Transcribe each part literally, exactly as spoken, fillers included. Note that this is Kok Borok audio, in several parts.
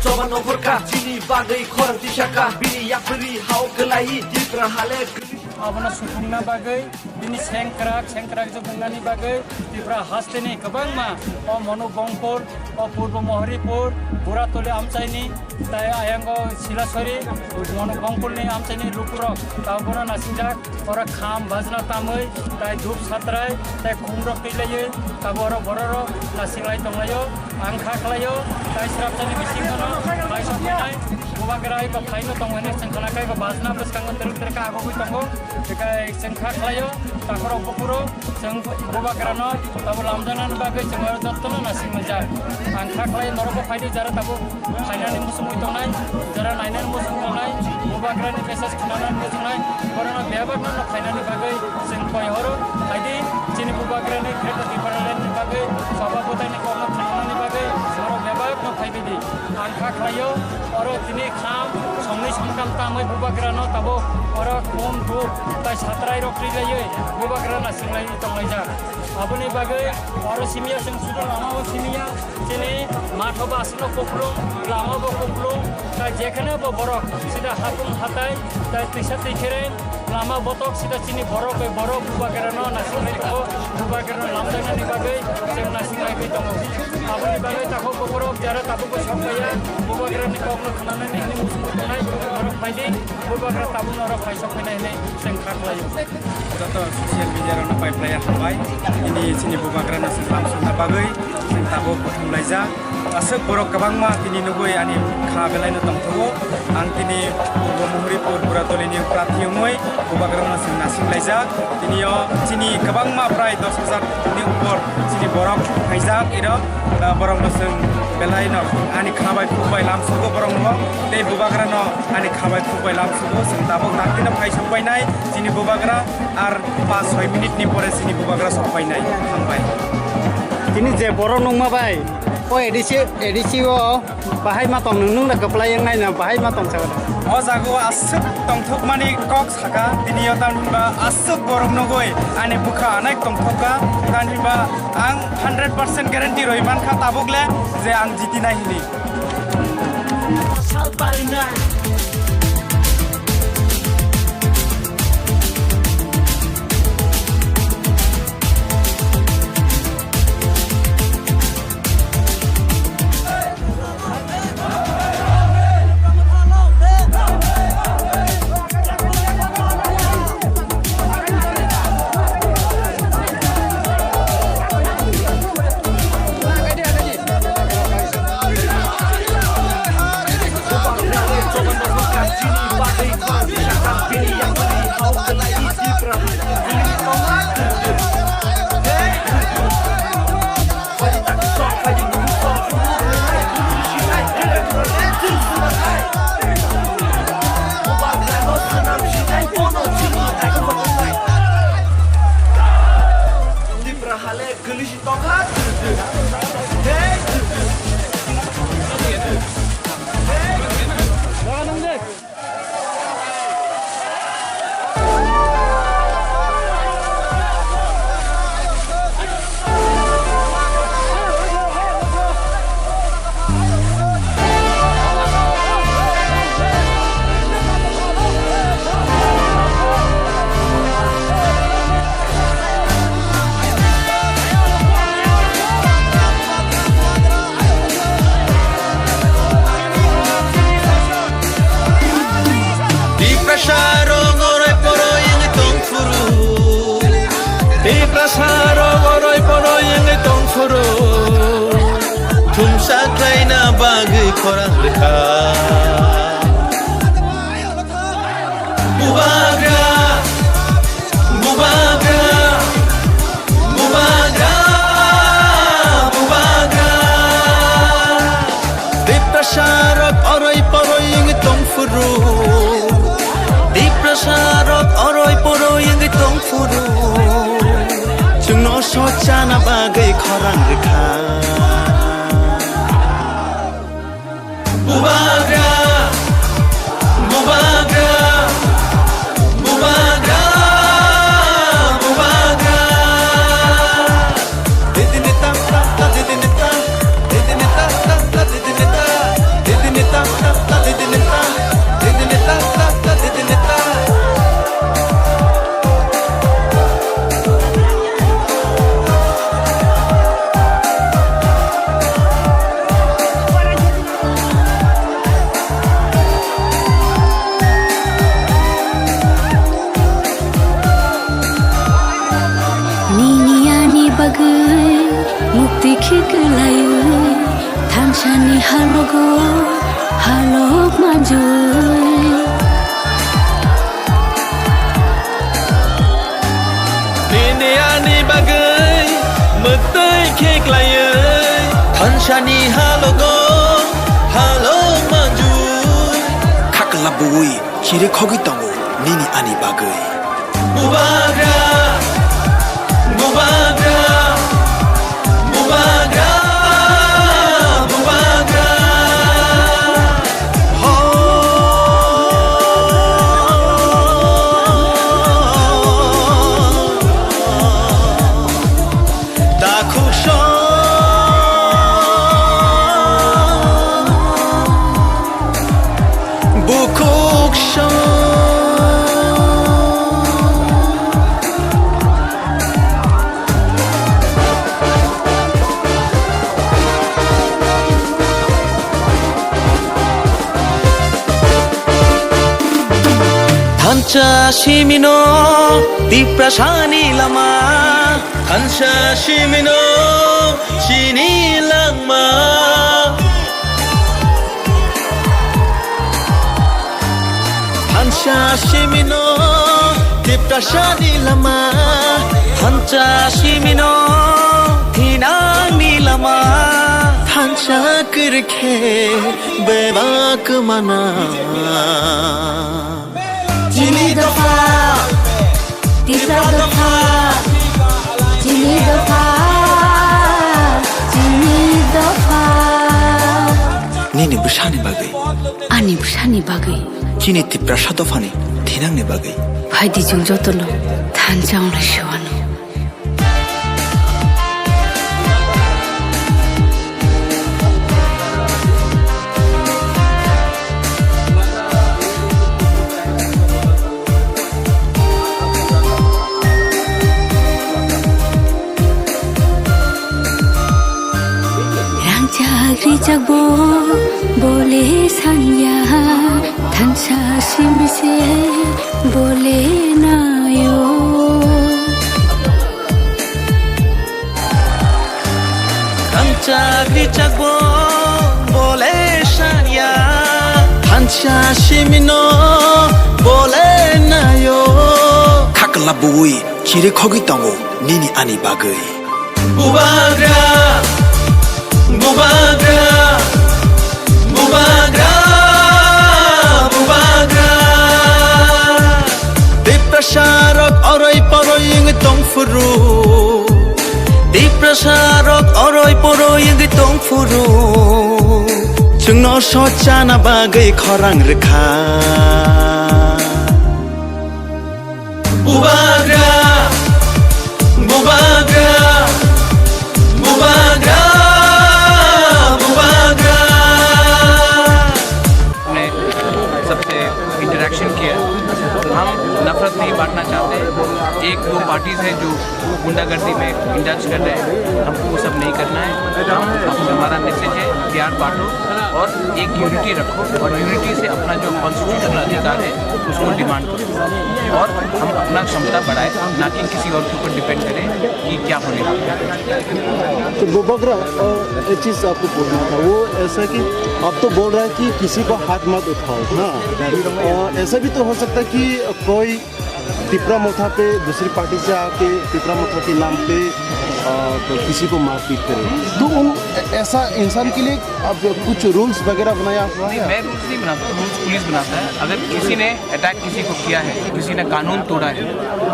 Choba nohorka chini bagwi khorang tisaka bini yapri hao kwlai Tipra hale. Abono sukungna bagwi bini sengkrak sengkrak joknani bagwi Tipra hasteni kwbangma o Monu Bongpur, o Purbo Mohoripur, Buratoli amchaini, tai ayango Silasori, Monu Bongpurni amchaini lukurok tabono nasingjak. Oro kham bajna tamwi, tai dhup satrai, tai khumrok twi laiwi, tabo oro bororok nasinglai tonglaio. Ang kha khlaio, tai srapsani bisingono kaisa phainai, bubagra eba phaino tongmani chwng khna kha, eba bajna bwskango twrwk twrwk khe agogwi tongo. Bekhai chwng kha khlaio, takhorok bukhuro, chwng bubagrano tabo lamjaknani bagwi chwng oro jotono nasinglaijak. Ang kha khlaio, norokbo phaidi jara tabo. Phainani muchungwi tongnai, jora nainani muchungwi tongnai, bubagrani message khwnanani muchungnai, borokno bebakno no phainani bagwi chwng koi horo. Phaidi, chini bubagrani Greater Tipraland ni bagwi, Choba Bwtaini kokno khwnanani bagwi, borok bebakno phaibaidi. Ang kha khlaio, oro tini kham, songni songtham tamwi bubagrano tabuk oro khum, dhup, tai satrai rok twi laiwi bubagrano singlaiwi tonglaijak. Aboni bagwi oro simiya chwng sudo lama o simiya. Chini mathoba aswkno kuplung, lamabo kuplung, tai jekheno bo borok sida hapung hatai, tai twisa twikheren, lama botok sida chini borok bai borok bubagrano nasinglai tongo, bubagrano lamjaknani bagwi chwng nasinglai tongo. Aboni bagwi takhuk bukhurok jara tabukbo sokpaiya, bubagrani kokno khwnanani hwnwi muchungwi tongnai, borok phaidi, bubagra tabukno oro phaisok phainai hwnwi chwng kha khlaio. Joto social media rokno pai phlaiya hambai. Ini chini bubagrano chwng lam songna bagwi chwng tabuk buthumlaijak. Aswk borok kwbangma tini nugwi ani kha belaino tongthogo. Ang tini Purbo Muhuripur Buratolini prathi wngwi bubagrano chwng nasinglai jak. Tini o chini kwbangma prai dos hajar ni upor chini borok phaijak iro, ah, borokno chwng belaino ani kha bai phuk bai lam sugo borokno tei bubagrano ani kha bai phuk bai lam sugo. Chwng tabuk daktino phai sokpainai chini bubagra. Ar pas soi minute ni pore chini bubagra sokpainai. Hambai. Tini je borok nungma bai, o A D C, A D C o bahai ma tong nung, nung da kwplai wngnai no, bahai ma tong sa. O jaga o aswk tongthokmani kok saka, tini o tamni ba aswk borok nugwi ani bwkha anek tongthokka, tamni ba ang hundred percent guarantee rwi mankha tabuk le je ang jitinai hini. Tiprasa rok oroi poroi wngwi tongphuru. Tiprasa rok oroi poroi wngwi tongphuru. Thumsa khlaina bagwi khorang rwkha. Bubagra, bubagra, bubagra, bubagra. Tiprasa rok oroi poroi wngwi tongphuru. Tiprasa rok oroi poroi wngwi tongphuru. Chwngno sochana bagwi khorang rwkha. Bubagra, bubagra, bubagra, bubagra. Didini ta ta ta, didini ta, didini ta ta ta, didini ta, didini ta. Halogo, halok manjui. Nini ani bagwi mwtwi khe klaiwi. Thansani halogo, halok manjui. Khakla bui, chiri khogwi tongo, nini ani bagwi. Bubagra, bubagra, bubagra, bubagra. Ho. Takhuk song. Bukhuk song. Thansa simino Tiprasani lama. Thansa simino chini langma. Thansa simino Tiprasani lama. Thansa simino thinangni lama. Thansa kwrwikhe bebak mana. Chini dopha, Tipra dopha, chini dopha, chini dopha. Nini bwsani bagwi. Ani bwsani bagwi. Chini Tiprasa dophani thinangni bagwi. Phaidi chwng jotono thansa wngnai se uanw. Rangchak rijak bo bole sanya, thansa simri se bole nayo. Rangchak rijak bo bole sanya, thansa simino bole nayo. Khakla bui chiri khogwi tongo nini ani bagwi. Bubagra, bubagra, bubagra, bubagra. Tiprasa rok oroi poroi wngwi tongphuru. Tiprasa rok oroi poroi wngwi tongphuru. Chwngno sochana bagwi khorang rwkha. Bubagra, bubagra, bubagra, bubagra. ने सबसे इंटरेक्शन किया। हम नफरत नहीं बांटना चाहते। एक दो पार्टीज हैं जो गुंडागर्दी में इंडल्ज कर रहे हैं, हमको वो सब नहीं करना है। हम, हमारा मैसेज है, प्यार बांटो और एक यूनिटी रखो और यूनिटी से अपना जो कॉन्स्टिट्यूशनल अधिकार है, उसको डिमांड करो। और हम अपना क्षमता बढ़ाएं, ना कि किसी और के ऊपर डिपेंड करें कि क्या होने वाला है। तो बुबाग्रा, अ, एक चीज़ आपको पूछना था, वो ऐसा कि आप तो बोल रहा है कि किसी को हाथ मत उठाओ, हाँ? अ, ऐसा भी तो हो सकता है कि कोई तिपरा मोथा पे दूसरी पार्टी से आके तिपरा मोथा के नाम पे, अ, तो किसी को मारपीट करे, तो उन, ऐसा इंसान के लिए आप कुछ रूल्स वगैरह बनाया हुआ है? मैं रूल्स नहीं बनाता, रूल्स पुलिस बनाता है। अगर किसी ने अटैक किसी को किया है, किसी ने कानून तोड़ा है,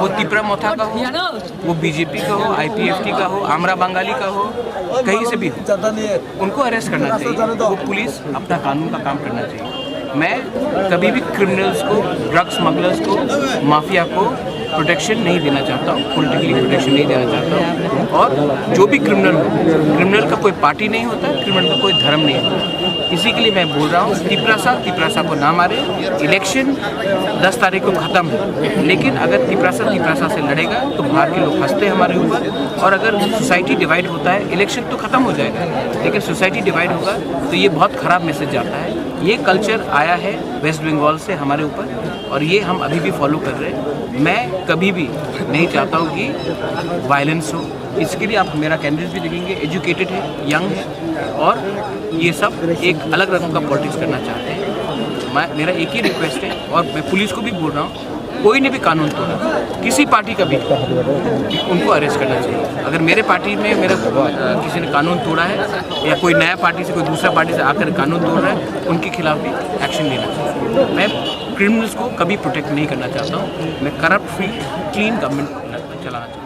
वो तिपरा मोथा का हो, वो बीजेपी का हो, आईपीएफटी का हो, आमरा बंगाली का हो, कहीं से भी हो, उनको अरेस्ट करना चाहिए। वो पुलिस अपना कानून का काम करना चाहिए। मैं कभी भी क्रिमिनल्स को, ड्रग स्मगलर्स को, माफिया को प्रोटेक्शन नहीं देना चाहता हूँ, पॉलिटिकली प्रोटेक्शन नहीं देना चाहता हूँ। और जो भी क्रिमिनल हो, क्रिमिनल का कोई पार्टी नहीं होता, क्रिमिनल का कोई धर्म नहीं होता। इसी के लिए मैं बोल रहा हूँ, तिपरासा तिपरासा को ना मारे। इलेक्शन दस तारीख को ख़त्म है, लेकिन अगर तिपरासा तिपरासा से लड़ेगा तो बाहर के लोग हंसते हैं हमारे ऊपर। और अगर सोसाइटी डिवाइड होता है, इलेक्शन तो ख़त्म हो जाएगा, लेकिन सोसाइटी डिवाइड होगा तो ये बहुत ख़राब मैसेज जाता है। ये कल्चर आया है वेस्ट बंगाल से हमारे ऊपर, और ये हम अभी भी फॉलो कर रहे हैं। मैं कभी भी नहीं चाहता हूँ कि वायलेंस हो। इसके लिए आप मेरा कैंडिडेट भी देखेंगे, एजुकेटेड है, यंग है, और ये सब एक अलग रकम का पॉलिटिक्स करना चाहते हैं। मैं, मेरा एक ही रिक्वेस्ट है, और मैं पुलिस को भी बोल रहा हूँ, कोई ने भी कानून तोड़ा, किसी पार्टी का भी, उनको अरेस्ट करना चाहिए। अगर मेरे पार्टी में मेरे, अ, किसी ने कानून तोड़ा है, या कोई नया पार्टी से, कोई दूसरा पार्टी से आकर कानून तोड़ रहा है, उनके खिलाफ भी एक्शन लेना चाहिए। मैं क्रिमिनल्स को कभी प्रोटेक्ट नहीं करना चाहता हूँ। मैं करप्ट फ्री, क्लीन गवर्नमेंट चलाना चाहता हूँ।